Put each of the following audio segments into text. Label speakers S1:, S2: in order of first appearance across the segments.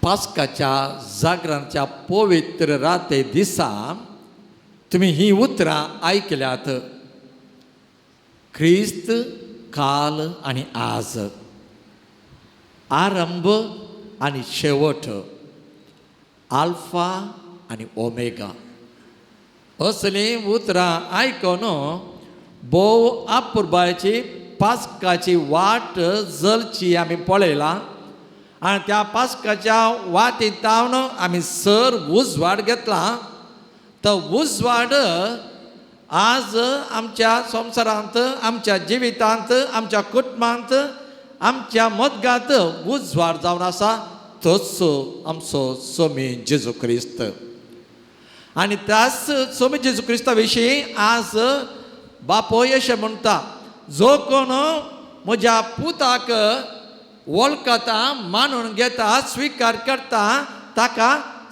S1: पास्काच्या जागरांच्या पवित्र राते दिसा तुमी हीं उतरां आयकल्यात. क्रिस्त काल आनी आज, आरंभ आनी शेवट, आल्फा आनी ओमेगा असलीं उतरां आयकून भोव अपुरबायेची पास्काची वाट जलची आमी पळयला आनी त्या पास्काच्या वातींतावन आमी सर उजवाड घेतला. तो उजवाड आज आमच्या संवसारांत, आमच्या जिवितांत, आमच्या कुटुंबांत, आमच्या मदगांत उजवाड जावन आसा. तोच आमचो स्वामी जेजू क्रिस्त. आनी त्याच स्वामी जेजू क्रिस्ता विशीं आज बापोय अशें म्हणटा, जो कोण म्हज्या पुताक वळखता, मानून घेता, स्विकार करता, ताका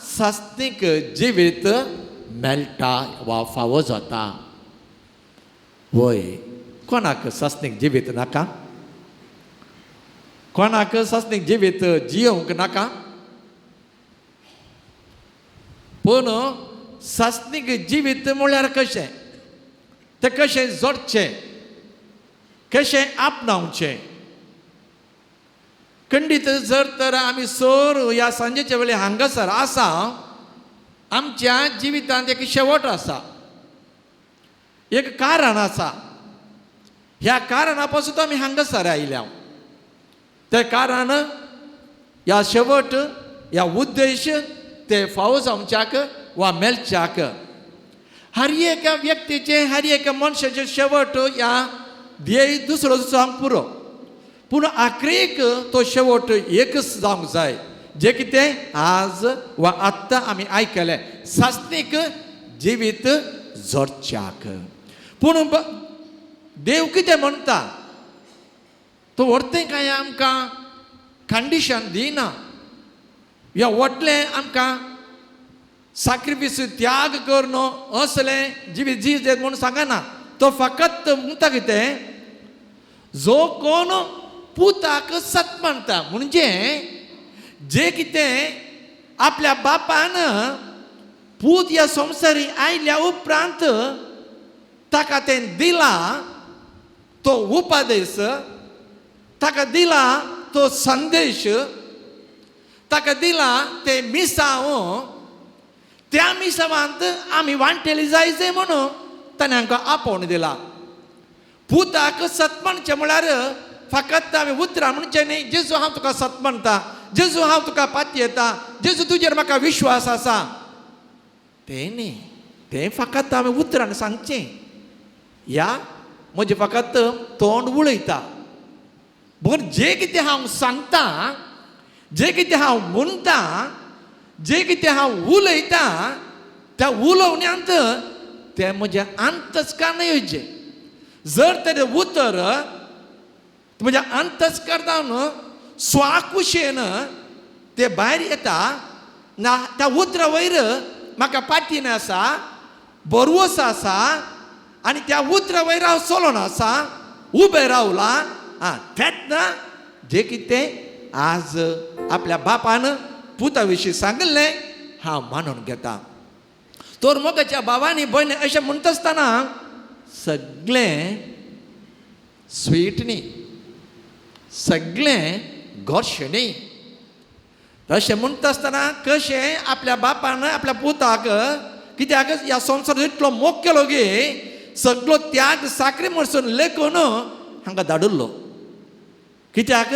S1: सास्तीक जिवीत मेळटा वा फावो जाता. वय, कोणाक सासणीक जिवीत नाका? कोणाक सासणीक जिवीत जियोवंक नाका? पूण सासणीक जिवीत म्हळ्यार कशें, तें कशें जोडचें, कशें आपणावचें? खंडीत जर तर आमी सर ह्या सांजेच्या वेळे हांगासर आसा, आमच्या जिवितांत एक शेवट आसा, एक कारण आसा. ह्या कारणा पासून आमी हांगासर आयल्या. तें कारण, ह्या शेवट, ह्या उद्देश ते फावो जावच्याक वा मेळच्याक हर एका व्यक्तीचें, हर एका मनशाचें शेवट ह्या ध्येय दुसरो जावंक पुरो, पूण आखरीक तो शेवट एकच जावंक जाय. जें कितें आज वा आत्तां आमी आयकलें, सासणीक जिवीत जोडच्याक. पूण देव कितें म्हणटा, तो व्हडतें कांय आमकां कंडिशन दिना, ह्या व्हडलें आमकां साक्रिफीस त्याग करून असलें जिवीत जी म्हूण सांगना. तो फकत म्हणटा कितें, जो कोण पुताक सत मानता, म्हणजे जे कितें आपल्या बापान पूत ह्या संवसारी आयल्या उपरांत ताका तें दिला तो उपदेश, ताका दिला तो संदेश, ताका दिला ते मिसांव, त्या मिसावांत आमी वांटेली जाय जाय म्हणून ताणें आमकां आपोवन दिला. पुताक सत मानचें म्हळ्यार फकत आमी उतरां म्हणचें न्ही, जेजू हांव तुका सत मानता, जेजू हांव तुका पातयेता, जेजू तुजेर म्हाका विश्वास आसा, तें न्ही. तें फकत आमी उतरान सांगचें, ह्या म्हजें फकत तोंड उलयता, पूण जें कितें हांव सांगता, जें कितें हांव म्हणटा, जें कितें हांव उलयतां, त्या उलोवण्यांत तें म्हजें अंतस्कर्ण येवचें. जर तेजें उतर म्हज्या अंतस्कर्णान स्वाकुशेन तें भायर येता ना, त्या उतरा वयर म्हाका पातीन आसा, बरवस आसा, आनी त्या उतरा वयर हांव चलोन आसा, उबें रावला, आं तेन्ना जें कितें आज आपल्या बापान पुता विशीं सांगिल्लें हांव मानून घेता. तर मोगाच्या भावांनी भयणी अशें म्हणटा आसतना सगळें स्वीट न्ही, सगळें गोडशें न्ही. तशें म्हणटा आसतना कशें आपल्या बापान आपल्या पुताक, कित्याक ह्या संवसार इतलो मोग केलो गे, सगळो त्याग साकरी म्हणसून लेखून हांगा धाडिल्लो. कित्याक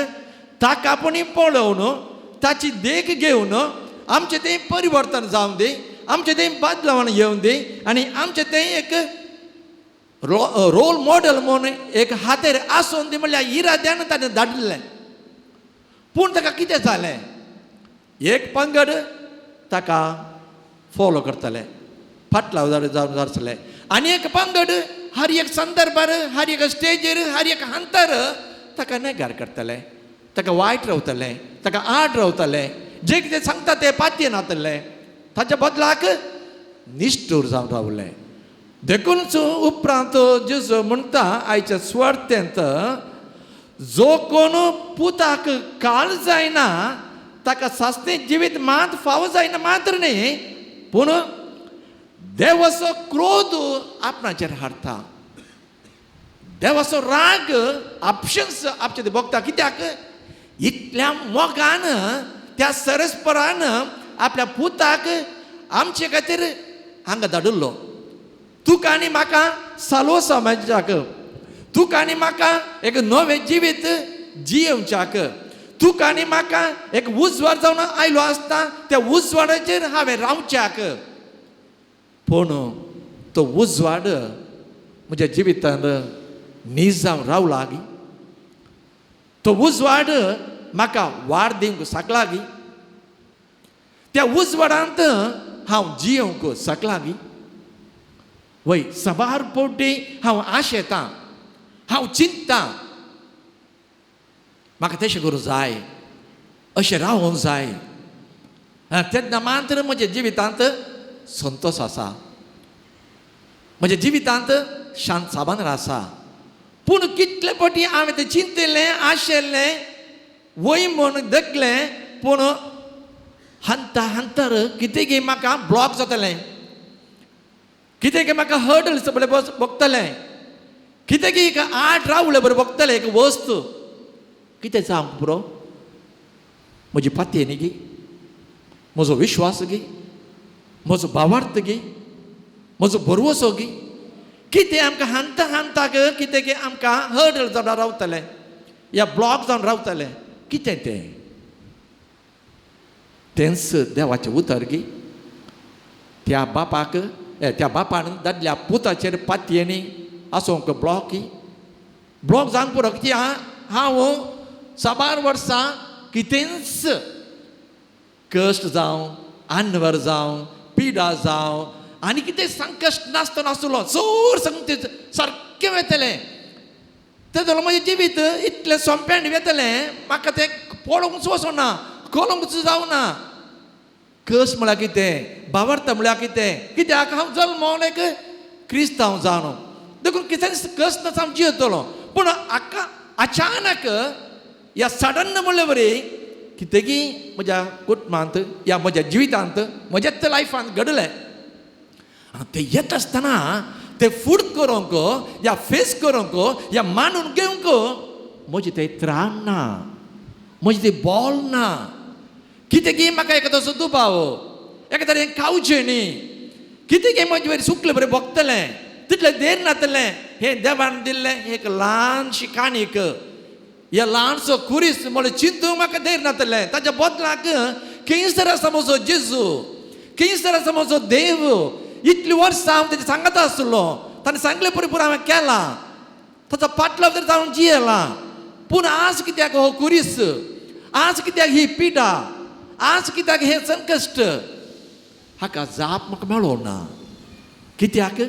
S1: ताका आपूण पळोवन, ताची देख घेवन आमचें तें परिवर्तन जावं दी, आमचें तें बदलावण येवं दी, आनी आमचें तें एक रोल मॉडल म्हूण एक हातेर आसून दी म्हणल्यार इराद्यान ताणें धाडिल्लें. पूण ताका कितें जालें, एक पंगड ताका फॉलो करताले, फाटलाव जावन आसले, आनी एक पंगड हर एक संदर्भार, हर एक स्टेजीर, हर एक हंतर ताका नेगार करताले, ताका वायट रावताले, ताका आड रावताले, जे कितें सांगता तें पातयेन नातलें, ताच्या बदलाक निश्ठूर जावन रावलें. देखूनच उपरांत जेजू म्हणटा आयच्या सुवार्थेंत, जो कोण पुताक काळ जायना ताका सासणे जिवीत मात फावो जायना मात्र न्ही, पूण देवाचो क्रोध आपणाचेर हाडटा, देवाचो राग आपशन्स आपचे भोगता. कित्याक इतल्या मोगान त्या सरस्परान आपल्या पुताक आमचे खातीर हांगा धाडिल्लो. तुका आनी म्हाका सालोसा मेळच्याक, तुका आनी म्हाका एक नवें जिवीत जियेवच्याक, तुका आनी म्हाका एक उजवाड जावन आयलो आसता त्या उजवाडाचेर हांवें रावच्याक. पूण तो उजवाड म्हज्या जिवितान नीज जावन रावला गी, तो उजवाड म्हाका वाड दिवंक शकला गी, त्या उजवाडांत हांव जियोवंक शकला गी. वय सबार पोटी हांव आशेतां, हांव चिंतता म्हाका तशें करूं जाय, अशें रावूंक जाय. तेन्ना मात्र म्हज्या जिवितांत संतोश आसा, म्हज्या जिवितांत शांत साबांदर आसा. पूण कितले पटी हांवें तें चिंतिल्लें, आशेल्लें, वय म्हूण देखलें, पूण हंता हंतर कितें गी म्हाका ब्लॉक जातलें, कितें गी म्हाका हर्डल्स बरें भोगतलें, कितें गी एक आठ रावले बरें भोगतलें एक वस्तू. कितें जावंक पुरो म्हजी पाती न्ही गी, म्हजो विश्वास गी, म्हजो भावार्थ गी, म्हजो भरवसो गी, कितें आमकां हांता हांताक कितें गी आमकां हर्डल जावन रावतलें या ब्लॉक जावन रावतलें. कितें तें तेंच देवाचें उतर गी. त्या बापाक त्या बापान दादल्या पुताचेर पातयेनी आसूंक ब्लॉक ब्लॉक जावंक पुरो. कित्याक हांव साबार वर्सां कितेंच कश्ट जावं, आनवर जावं, पिडा जावं आनी कितें संकश्ट नासतना आसलो, चड संगते सारकें वेतलें. तें जाल्यार म्हजें जिवीत इतलें सोंपें वेतलें, म्हाका तें पळोवंकच वचना, कळोवंकच जावना. कश्ट म्हळ्यार कितें, भावार्थ म्हळ्यार कितें, कित्याक हांव जल्मोन एक क्रिस्तांव जावन देखून कितेंच कश्ट नासतना हांव जियेतलो. पूण हाका अचानक ह्या सडन म्हणले वरी कितें की म्हज्या कुटुंबांत या म्हज्या जिवितांत म्हज्याच लायफांत घडलें. ते येता आसतना ते फूड करूंक या फेस करूंक या मानून घेवंक म्हजें तें त्राण ना, म्हजें तें बॉल ना. कितें की म्हाका एका तसो दुबाव, एका तरेन खावचें न्ही, कितें की म्हजें बरें सुकलें बरें भोगतलें, तितलें देर नातलें. हें देवान दिल्लें एक ल्हानशी काणीक, ह्या ल्हानसो खुरीस म्हणून चिंतूंक म्हाका देर नातलें. ताच्या बदलाक खंयसर आसा म्हजो जेजू, खंयसर आसा म्हजो देव. इतलीं वर्सां हांव तेजें सांगत आसलो, ताणें सांगलें पुरेपूर हांवें केलां, ताचो पाटलो तर हांव जियेलां. पूण आज कित्याक हो खुरीस, आज कित्याक ही पिडा, आज कित्याक हें संकश्ट, हाका जाप म्हाका मेळों ना. कित्याक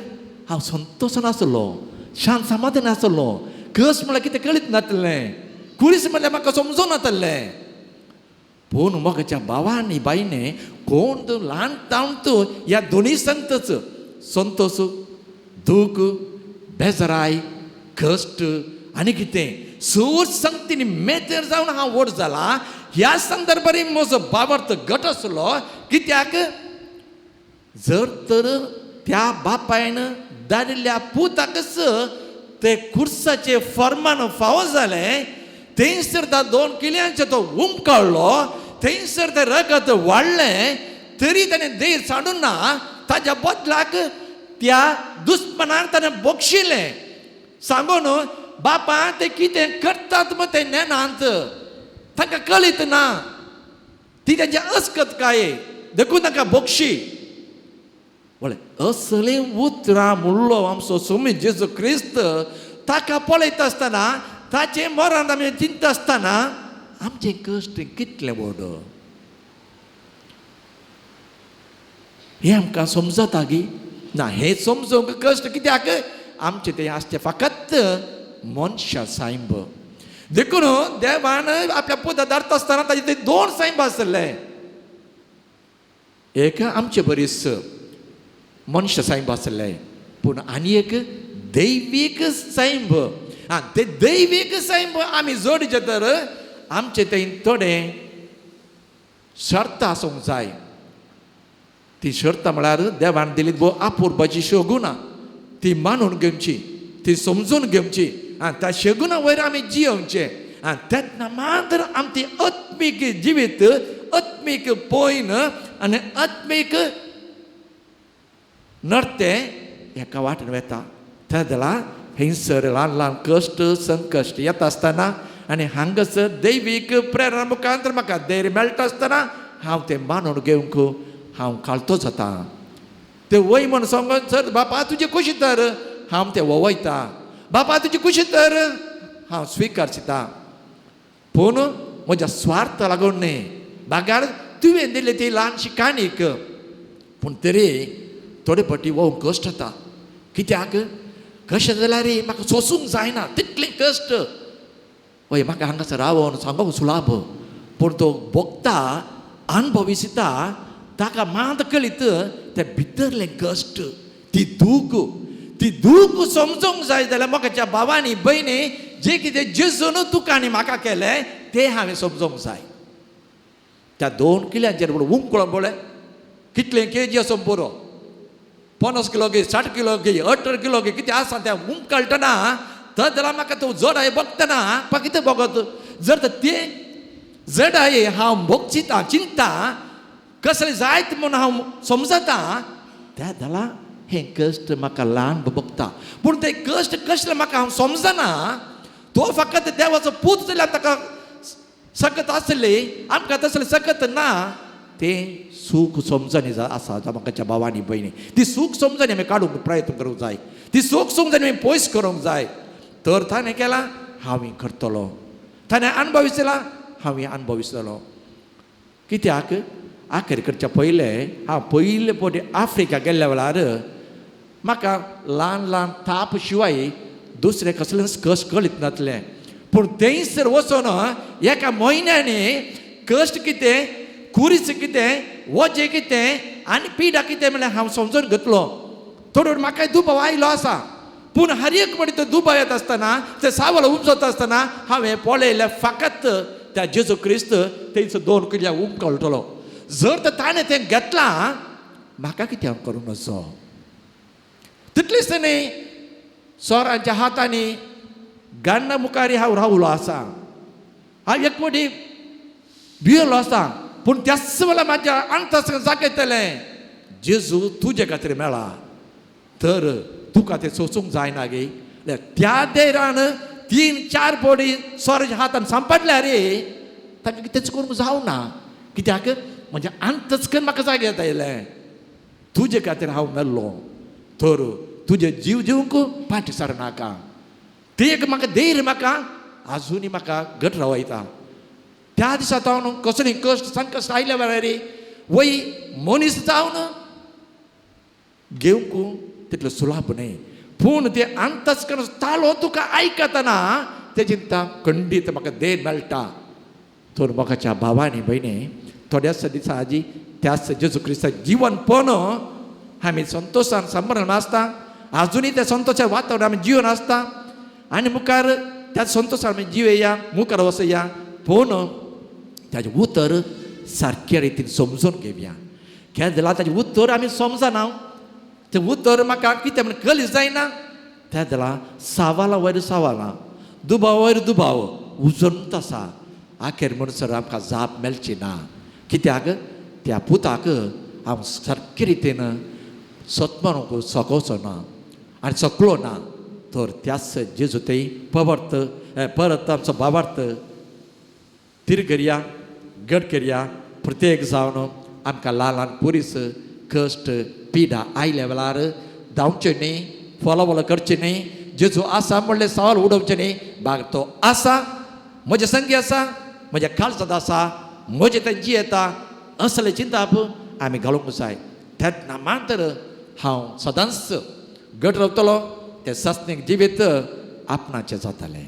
S1: हांव संतोश नासलो, शांत समाधान नासलो, कस म्हळ्यार कितें कळीत नासलें, खुरीस म्हळ्यार म्हाका समजूं नासलें. पूण मोगाच्या भावान बायने कोण तूं ल्हान तावन तूं ह्या दोनूय संतच संतोश, दूख, बेजराय, कश्ट आनी कितें सूर संगतीन मेतेर जावन हांव व्हड जाला. ह्या संदर्भार म्हजो भावार्थ घट आसलो. कित्याक जर तर त्या बापायन धाडिल्ल्या पुताकच ते खुर्साचे फर्मान फावो जालें, थंयसर त्या 2 किल्यांचो तो उमकाळ्ळो, थंयसर तें रगत वाडलें, तरी ताणें देर सांडून ना. ताच्या बदलाक त्या दुस्मनाक ताणें बक्षिलें, सांगून बापा ते कितें करतात मग ते नेनांत, तांकां कळीत ना, ती तांची अस्कत काय, देखून तांकां बक्षी. वळें असलीं उतरां म्हणलो आमचो स्वामी जेजू क्रिस्त. ताका पळयता आसतना, ताचें मरण आमी चिंतता आसतना आमचें कश्ट कितलें व्हड हें आमकां समजता गी ना. हें समजूंक कश्ट कित्याक आमचें तें आसचें फकत मनशा सायब. देखून देवान आपल्या पुता धाडटा आसतना ताजे ते 2 सायब आसले, एक आमचे बरीच मनशा सायब आसले, पूण आनी एक दैवीक सायब. आं ते दैवीक सायब आमी जोडचे तर आमचे ते थोडे शर्त आसूंक जाय. ती शर्त म्हळ्यार देवान दिली भोव अपुरबाची शगुना, ती मानून घेवची, ती समजून घेवची आनी त्या शगुना वयर आमी जियोवचें. आनी तेन्ना मात्र आमची आत्मीक जिवीत, आत्मीक पयन आनी आत्मीक नर्तें एका वाटेन वेता. त्या जाल्यार थंयसर ल्हान ल्हान कश्ट संकश्ट येता आसतना आनी हांगासर दैवीक प्रेरणा मुखांतर म्हाका धैर्य मेळटा आसतना हांव तें मानून घेवंक हांव काळतो जाता. तें वय म्हण सांगून सर बापा तुजे खुशी तर हांव तें ववयता, बापा तुजी खुशी तर हांव स्विकारचिता, पूण म्हज्या स्वार्थ लागून न्ही, बागार तुवें दिल्ली ती ल्हानशी काणीक. पूण तरी थोडे फावटी वोवंक कश्ट जाता. कित्याक कशें जाल्यार म्हाका सोसूंक जायना तितलें कश्ट. वय म्हाका हांगासर रावोन सांगूंक सुलाभ, पूण तो भोगता अनुभविसता ताका मात कळीत तें भितरलें कश्ट, ती दूख, ती दूख समजूंक जाय जाल्यार म्हाका भावांनी भयणी जे कितें जेजून तुका आनी म्हाका केलें तें हांवें समजूंक जाय. त्या 2 किल्यांचेर म्हणून उमकळोन पळय कितलें केजी आसूं पुरो, 50 किलो घे, 60 किलो घे, 18 किलो घे, कितें आसा तें उमकळटना तर जाल्यार म्हाका तो जडाय बगतना पा कितें बगत जर तर तें जडाय हांव भोगचिता चिंता कसलें जायत म्हूण हांव समजता त्या जाल्यार हें कश्ट म्हाका ल्हान बगता. पूण तें कश्ट कसलें म्हाका हांव समजना. तो फकत देवाचो पूत जाल्यार ताका सकत आसली, आमकां तसलें सकत ना. तें सूख समजणी आसा म्हाकाच्या भावांनी भयणी, ती सूख समजणी आमी काडूंक प्रयत्न करूंक जाय, ती सूख समजणी आमी पयस करूंक जाय. तर ताणें केलां हांव करतलो, ताणें अणभविसलां हांव अणभविसतलो. कित्याक आखरी करच्या पयलें हांव पयले फावटी आफ्रिका गेल्ल्या वेळार म्हाका ल्हान ल्हान ताप शिवाय दुसरें कसलेंच कश्ट कळीत नासलें. पूण थंयसर वचून एका म्हयन्यांनी कश्ट कितें, कुरीस कितें, वजें कितें आनी पिडा कितें म्हणल्यार हांव समजून घेतलो. थोडो म्हाकाय दुबाव आयलो आसा, पूण हर एक फावटी तो दुबाव येता आसतना, ते सावल उपजता आसतना हांवें पळयलें फकत त्या जेजू क्रिस्त थंयसर 2 किल्या उमकळटलो. जर तर ताणें तें घेतलां म्हाका कितें हांव करूं नजो. तितलीच न्ही, सोरांच्या हातांनी गांडा मुखार हांव रावलो आसा, हांव एक फावटी भियेलो आसा, पूण त्याच वेळार म्हाज्या अंतस जागयतलें जेजू तुजे खातीर मेळा तर तुका तें सोसूंक जायना गे. त्या धैर्यान 3-4 फावटी सोराच्या हातान सांपडल्या रे ताका कितेंच करूंक जावना. कित्याक म्हज्या अंतस्कन म्हाका जागयता येयलें तुजे खातीर हांव मेल्लो तर तुजे जीव दिवंक फाटीं सरनाका. ती एक म्हाका धैर्य म्हाका आजुनूय म्हाका घट रावयता. त्या दिसा जावन कसली कश्ट संकश्ट आयल्या वेळार वय मनीस जावन घेवंक तितलो सुलाभ न्हय, पूण ते अंतस्कन तालो तुका आयकतना ते चिंता खंडीत म्हाका धैर्य मेळटा. तर म्हाकाच्या भावांनी भयणी थोड्याच दिसा आजी त्याच जेजू क्रिस्ता जिवनपण आमी संतोशान संभ्रम आसता, आजुनूय त्या संतोशा वातावरण आमी जिवन आसता आनी मुखार त्या संतोशान आमी जिवेया, मुखार वचया, पूण ताजें उतर सारके रितीन समजून घेवया. केन्ना जाल्यार ताजें उतर आमी समजना, तें उतर म्हाका कितें म्हण कळी जायना. त्या जाल्यार सावाला वयर सावालां, दुबाव वयर दुबाव उजंत आसा. आखेर म्हणसर आमकां जाप मेळची ना. कित्याक त्या पुताक हांव सारके रितीन सत म्हणूंक सकोचो ना आनी सकलो ना. तर त्याच जेजू थंय पवर्त परत आमचो भावार्थ तीर करया, गट करया. प्रत्येक जावन आमकां ल्हान ल्हान पुरीस कश्ट पिडा आयल्या वेळार धांवचें न्ही, फोलो फोलो करचें न्ही, जेजू आसा म्हणलें सवाल उडोवचें न्ही. बाग तो आसा, म्हजे संगी आसा, म्हज्या काळजांत आसा, म्हजें थंय जियेता असलें चिंताप आमी घालूंक जाय. तेन्ना मात्र हांव सदांच घट रावतलो, तें सासणीक जिवीत आपणाचें जातलें.